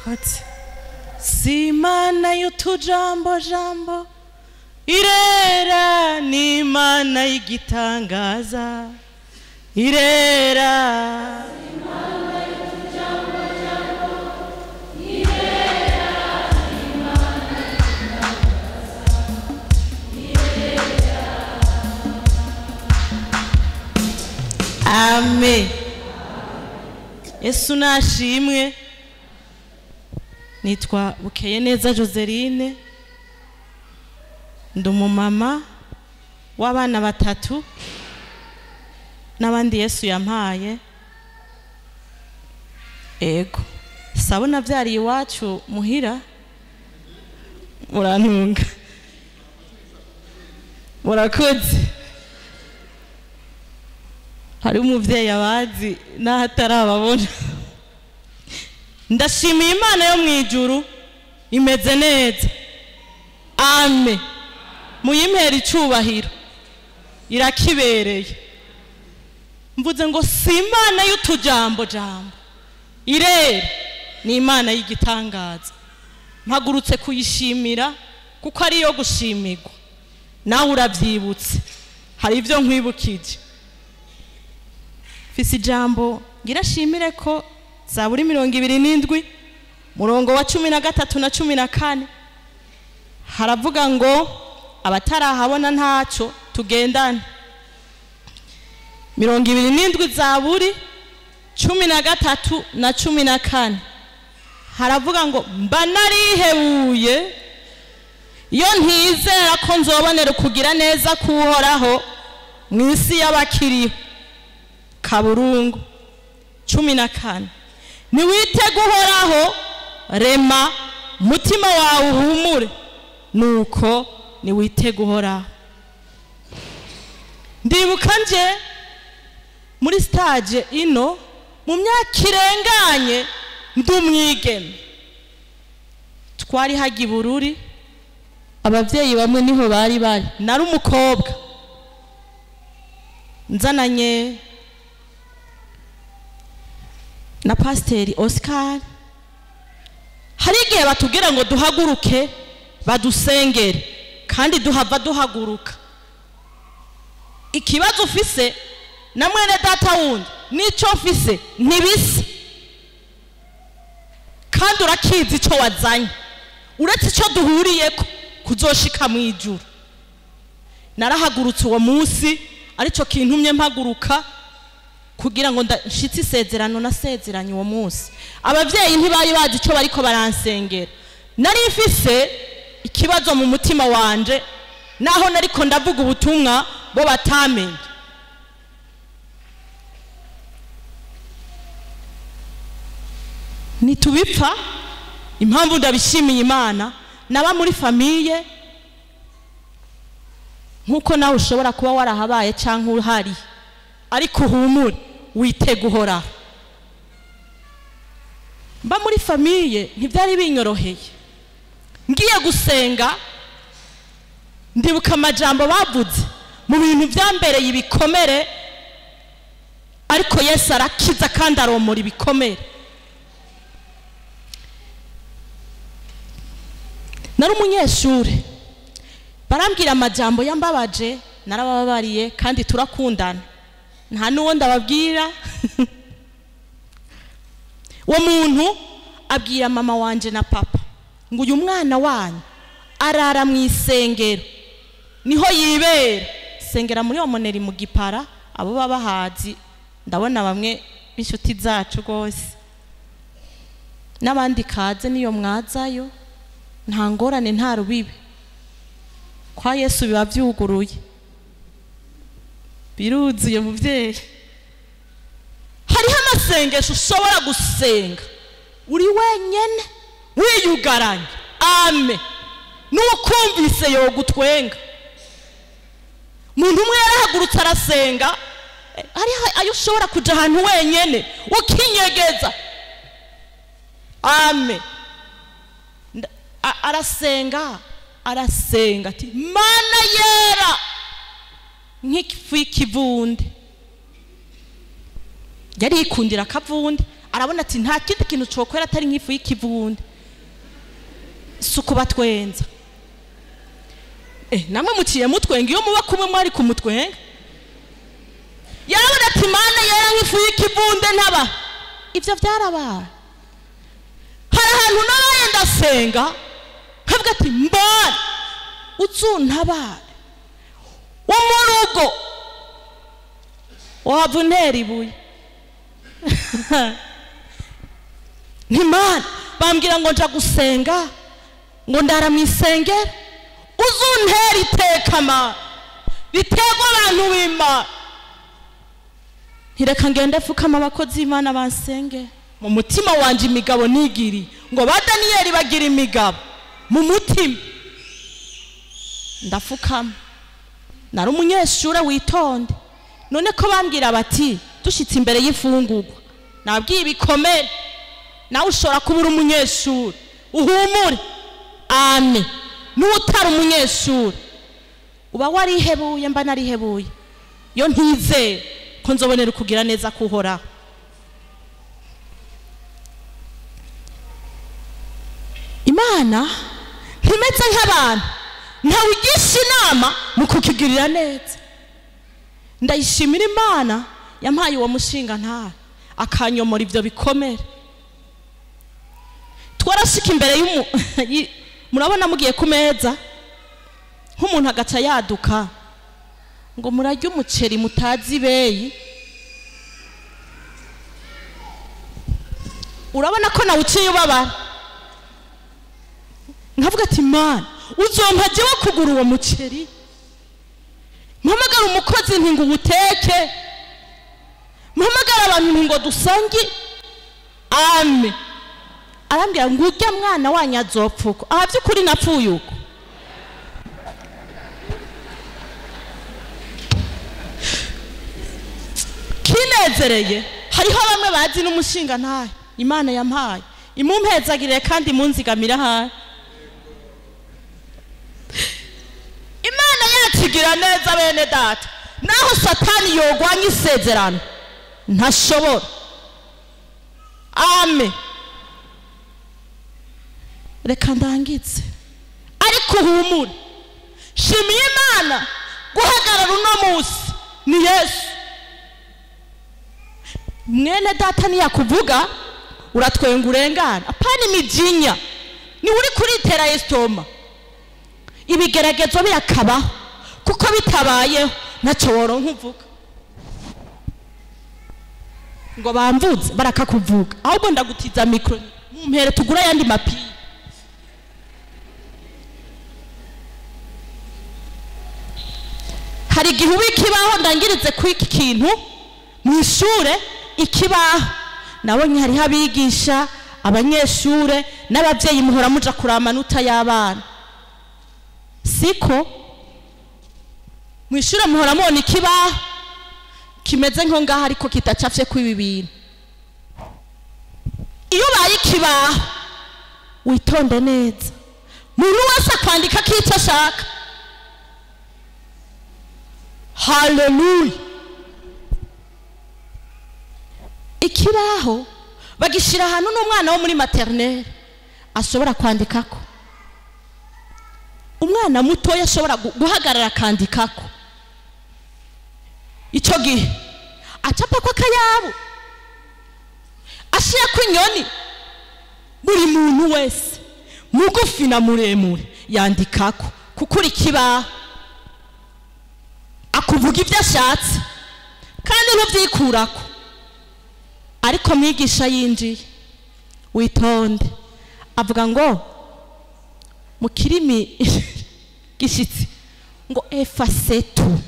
Murakoze. Si Imana y'utujambo jambo, irera, ni Imana y'igitangaza, irera. Imana y'utujambo jambo, irera, Imana y'igitangaza, irera. Amen. Yesu nashimwe. Nitwa Bukeye Neza Joseline, ndi umumama w'abana batatu n'abandi Yesu yampaye. Ego, sabo navyariye iwacu muhira, murantunga, murakoze. Hari umuvyeyi abazi n'aho atarababona. Ndashimiye Imana yo mwijuru, imeze neza. Amen. Muyimpera icubahiro, irakibereye. Mvuze ngo si Imana y'utujambo jambo, irera, ni Imana y'igitangaza. Mpagurutse kuyishimira kuko ari iyo gushimirwa. Nawe uravyibutse, hari ibyo nkwibukije. Mfise ijambo ngira shimire ko Zaburi 27 murongo wa 13 na 14 haravuga ngo abatarahabona ntaco tugendane. 27 Zaburi 13 na 14 haravuga ngo mba narihebuye iyo ntizera ko nzobonera kugira neza kuhoraho mu isi y'abakiriho. Kaburungu 14 niwitege Uhoraho, rema mutima wawe uhumure, nuko niwitege Uhoraho. Ndibuka nje muri stage ino mu myaka irenganye ndi umwigeme, twari hagi Bururi, abavyeyi bamwe niho bari bari, nari umukobwa nzananye na Pasiteri Oscar. Hari igihe batubwira ngo duhaguruke badusengere, kandi duhava duhaguruka. Ikibazo ufise na mwene data wundi nico mfise ntibisa, kandi urakizi ico wazanye, uretse ico duhuriyeko kuzoshika mu ijuru. Narahagurutse uwo munsi, arico kintumye mpaguruka kugira ngo nshitse isezerano nasezeranye uwo munsi. Abavyeyi ntibari bazi ico bariko baransengera. Nari mfise ikibazo mu mutima wanje, naho nariko ndavuga ubutumwa bo batamenye. Nitubipfa, impamvu ndabishimiye Imana, naba muri famiye nkuko nawe ushobora kuba warahabaye canke uhari, ariko uhumure witege Uhoraho. Mba muri famiye ntibyari binyoroheye. Ngiye gusenga ndibuka amajambo bavuze mu bintu byambereye ibikomere, ariko Yesu arakiza kandi aromora ibikomere. Nari umunyeshuri, barambwira amajambo yambabaje, narabababariye kandi turakundana, nta nuwo ndababwira. Uwo muntu abwira mama wanje na papa ngo uyu mwana wanyu arara mu isengero, niho yibera. Sengera muri omoneri mu Gipara, abo babahazi ndabona bamwe b'inshuti zacu gose, n'abandi kaze niyo mwazayo, nta ngorane nta rubibe, kwa Yesu biba byuguruye, biruzuye muvyeyi. Hariho amasengesho ushobora gusenga uri wenyene wiyugaranye, ame nukumvise yogutwenga. Umuntu umwe yarahagurutse arasenga, hariho ayo ushobora kuja ahantu wenyene ukinyegeza, ame. Arasenga, arasenga ati Mana yera nk'ifu y'ikivunde. Yari yikundira akavunde, Arabona ati nta kindi kintu cokwera atari nk'ifu y'ikivunde. Sukubatwenza. Namwe muciye mutwenga iyo muba kumwe mwari kumutwenga. Yarabona ati Mana yera nk'ifu y'ikivunde ntaba. Ivyo vyarabaye. Hari ahantu nabaye ndasenga nkavuga ati mbana uzuntabare. Wo mu rugo wava untera ibuye. Nti Mana bambwira ngo nja gusenga ngo ndara mu isengero uzuntera iteka Mana riterwa abantu b'Imana. Ntireka ngende fukama abakozi b'Imana bansenge. Mu mutima wanje imigabo nigiri ngo ba Daniyeli bagira imigabo mu mutima. Ndafukama. Nari umunyeshure witonde. None ko bambwira bati dushitse imbere y'ifungurwa nabwiye ibikomere nawe ushobora kuba uri umunyeshure uhumure. Amen. N'utari umunyeshure uba warihebuye mba narihebuye yo ntizeye ko nzobonera kugira neza kuhoraho. Imana ntimeze nk'abantu ntawe ugisha inama mu kukigirira neza. Ndayishimira Imana yampaye uwo mushinga nta akanyomora ivyo bikomere. Twarashika imbere y'umu murabona mugiye ku meza nk'umuntu agaca yaduka ngo murarye umuceri mutazi beyi. Urabona ko nawe uciye ubabara. Nkavuga ati Mana uzompa jewe kugura uwo muceri, mpamagara umukozi nti ngo uwuteke, mpamagara abantu nti ngo dusangi. Amen. Arambwira ngo urya mwana wanyu azopfuka. Aha by'ukuri napfuye uko. Kinezereye hariho bamwe bazi n'umushinga ntaye Imana yampaye imumpezagirire kandi munzigamira haye. Imana yakigira neza bene data. Naho Satani yogwanya isezerano ntashobora. Amen. Reka ndangitse ariko uhumure. Shimiye Imana guhagarara uno munsi ni Yesu. Mwene data niyakuvuga uratwenga urengana. Apana imijinya ni uri kuritera estoma. Ibigeragezo birakabaho kuko bitabayeho ntacyo woronka uvuga. Ngo bamvuze barakakuvuga ahubwo ndagutiza mikro mumpere tugura yandi mapiri. Hari igihe uba ikibaho ndangirize ku iki kintu mu ishure ikibaho nabonye hariho abigisha abanyeshure n'ababyeyi muhora muja kuraba amanota y'abana. Siko mu ishure muhora mubona ikibaho kimeze nko ngaho ariko kitacafye ku ibi bintu. Iyo ubaye ikibaho witonde neza, muntu wese akwandika k'icyo ashaka. Haleluya. Ikibaho bagishira ahantu n'umwana wo muri maternelle ashobora kwandikako. Umwana mutoya ashobora guhagarara akandikako. Ico gihe acapa ko akayabo ashira ko inyoni. Buri muntu wese mugufi na muremure yandikako kuko ikibaho akuvuga ibyo ashatse kandi ntubyikurako. Ariko mwigisha yinjiye witonde avuga ngo mu kirimi gishitsi ngo efasetu,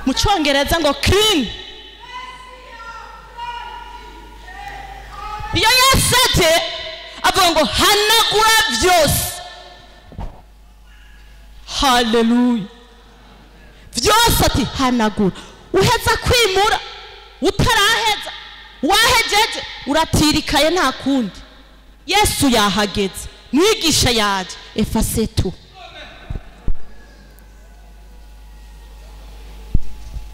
mu cyongereza ngo clean. Iyo yasate avuga ngo hanagura byose. Haleluya. Vyose ati hanagura. Uheza kwimura utaraheza wahejeje uratirikaye nta kundi. Yesu yahageze mwigisha yaje efasetu.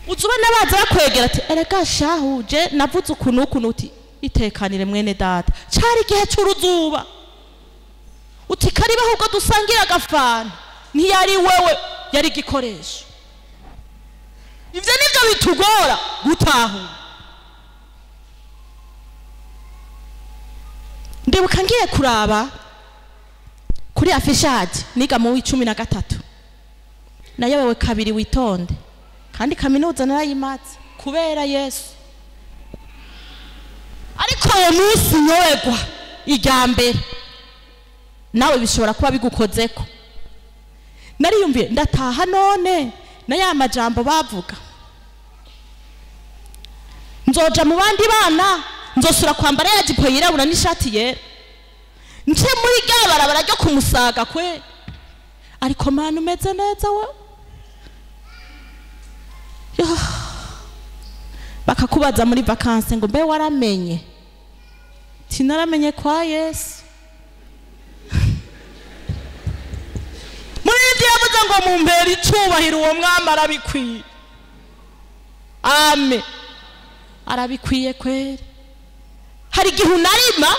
Uzubona baza bakwegera ati erega shahu je navuze ukuntu ukuntu, uti itekanire mwene data, cari igihe c'uruzuba, uti kariba ahubwo dusangira agafana. Ntiyari wewe, yari igikoresho. Ivyo nivyo bitugora gutahura. Ndibuka ngiye kuraba kuri affichage niga mu 13, nayobewe kabiri, witonde, kandi kaminuza narayimatse kubera Yesu. Ariko uwo munsi nyoberwa irya mbere, nawe bishobora kuba bigukozeko. Nariyumviye ndataha none na ya majambo bavuga, nzoja mu bandi bana, nzosura kwambara ya jipo yirabura n'ishati yera, nce muri rya barabara ryo kumusaga kwe. Ariko mana umeze neza we. Bakakubaza muri vacances ngo mbe waramenye? Tinaramenye kwa Yesu. Muri ibyo yavuze ngo mumpera icubahiro, uwo mwami arabikwiye. Amen, arabikwiye kweri. Hari igihe unarima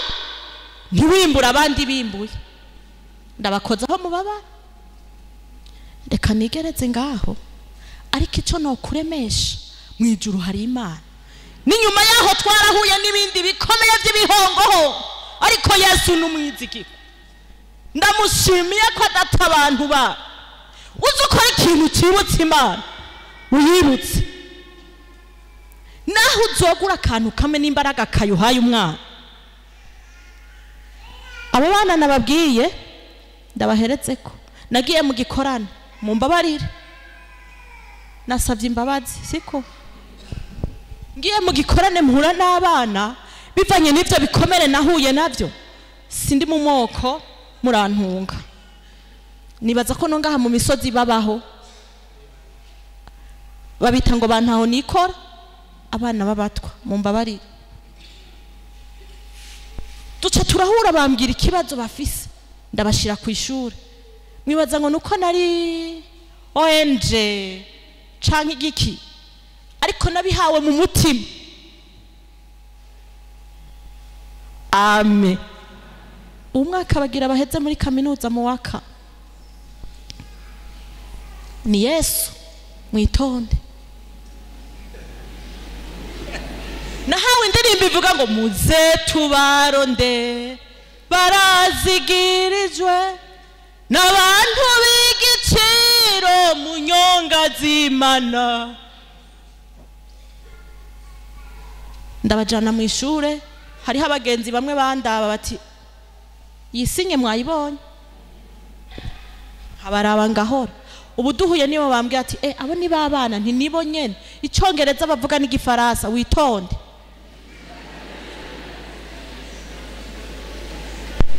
ntiwimbura abandi bimbuye. Ndabakozaho mubabara, reka nigereze ngaho. Ariko ico nokuremesha, mu ijuru hari Imana. N'inyuma yaho twarahuye n'ibindi bikomeye by'ibihongoho, ariko Yesu n'umwizigirwa. Ndamushimiye ko adata abantu ba. Uzi ukora ikintu cibutse Imana, uyibutse. Naho uzogura akantu kamwe n'imbaraga kayuhaye umwana. Abo bana nababwiye ndabaheretse ko nagiye mu gikorane, mumbabarire, nasavye imbabazi, siko ngiye mu gikorane mpura n'abana bivanye n'ivyo bikomere nahuye navyo, sindi mu moko, murantunga. Nibaza ko nongaha mu misozi babaho babita ngo bantaho nikora, abana babatwa, mumbabarire. Duca turahura bambwira ikibazo bafise, ndabashira ku ishure. Mwibaza ngo nuko nari ONG canke igiki, ariko nabihawe mu mutima. Amen. Umwaka bagira baheze muri kaminuza mu waka, ni Yesu, mwitonde. Nahawe indirimbo ivuga ngo muze tubaronde barazigirijwe n'abantu b'igiciro mu nyonga z'Imana. Ndabajana mu ishure, hariho abagenzi bamwe bandaba bati yisinye mwayibonye, abaraba ngahora. Ubu duhuye nibo bambwiye ati abo ni babana, nti nibo nyene, icongereza bavuga n'igifaransa, witonde.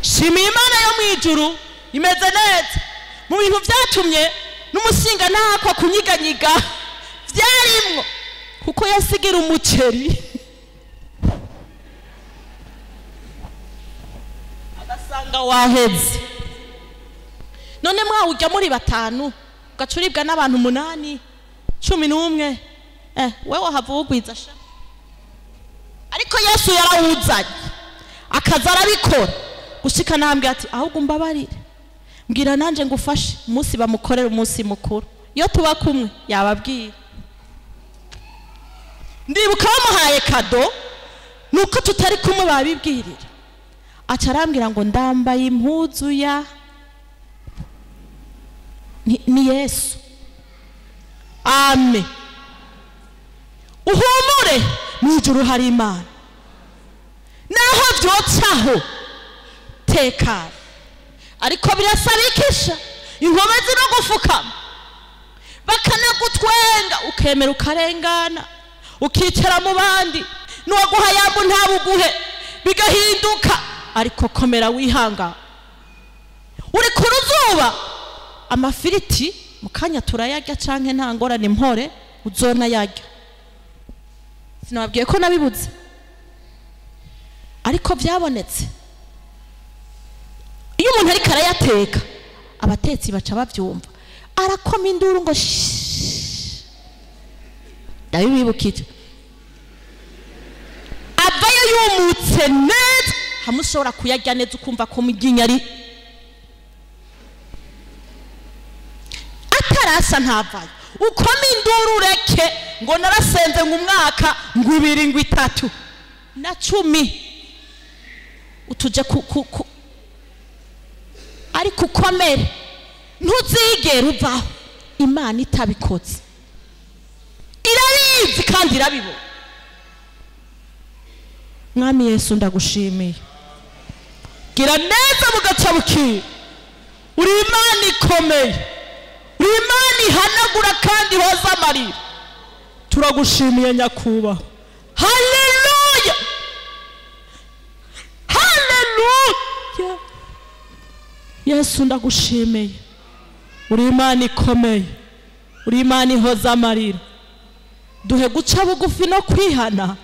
Shimiye Imana yo mwijuru imeze neza. Mu bintu vyatumye n'umusinga ntako kunyiganyiga vyarimwo, kuko yasigira umuceri agasanga waheze. None mwawurya muri batanu, ugacuribwa n'abantu 8, 11, wewe wahava ugwiza sha. Ariko Yesu yarawuzanye akaza arabikora gushika nambwe ati ahubwo mbabarire, mbwira nanje ngufashe. Umunsi bamukorera umunsi mukuru, iyo tuba kumwe yababwira. Ndibuka bamuhaye kado, nuko tutari kumwe babibwirira, aca arambwira ngo ndambaye impuzu ya ni Yesu. Amen. Uhumure, mu ijuru hari Imana. Naho vyocaho tekana, ariko birasabikisha inkomezi no gufukama, bakanagutwenga, ukemera ukarengana, ukicara mu bandi, n'uwaguha yambu ntabuguhe, bigahinduka. Ariko komera wihanga. Uri ku ruzuba, amafiriti mu kanya turayarya canke nta ngorane, mpore uzona yarya. Sinababwiye ko nabibuze, ariko vyabonetse. Iyo umuntu ariko arayateka, abatetsi baca bavyumva, arakoma induru ngo. Ndabibibukije. Avayo yumutse neza, hamwe ushobora kuyarya neza ukumva ko muginya ari atarasa ntavayo. Ukoma induru ureke ngo narasenze ngo umwaka ngo ibiri ngo itatu na 10 utuje ku ariko ukomere, ntuzigere uvaho Imana itabikoze. Irabizi kandi irabibona. Mwami Yesu ndagushimiye, gira neza mugaca bukira. Uri Imana ikomeye, uri Imana ihanagura kandi ihoza amarira. Turagushimiye nyakubahwa. Haleluya, haleluya. Yesu ndagushimiye, uri Imana ikomeye, uri Imana ihoza amarira. Duhe guca bugufi no kwihana,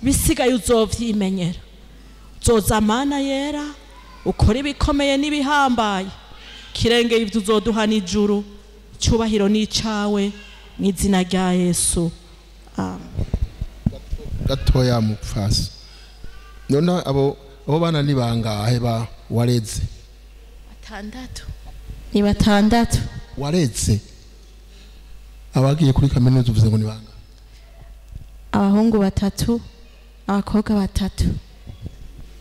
bisigaye uzovyimenyera. Uzoza Mana yera, ukora ibikomeye n'ibihambaye, kirengeye ibyo uzoduha n'ijuru. Icyubahiro ni icawe mu izina rya Yesu. Amen. Gatoya mupfasi. None abo bana ni bangahe ba wareze? Batandatu. Ni batandatu. Wareze? Abagiye kuri kaminuza uvuze ngo ni bangahe? Abahungu 3, abakobwa 3.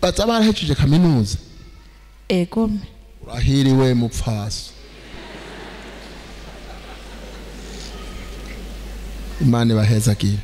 Baza barahejeje kaminuza? Ego. Urahiriwe mupfasi. Imana ibahezagire.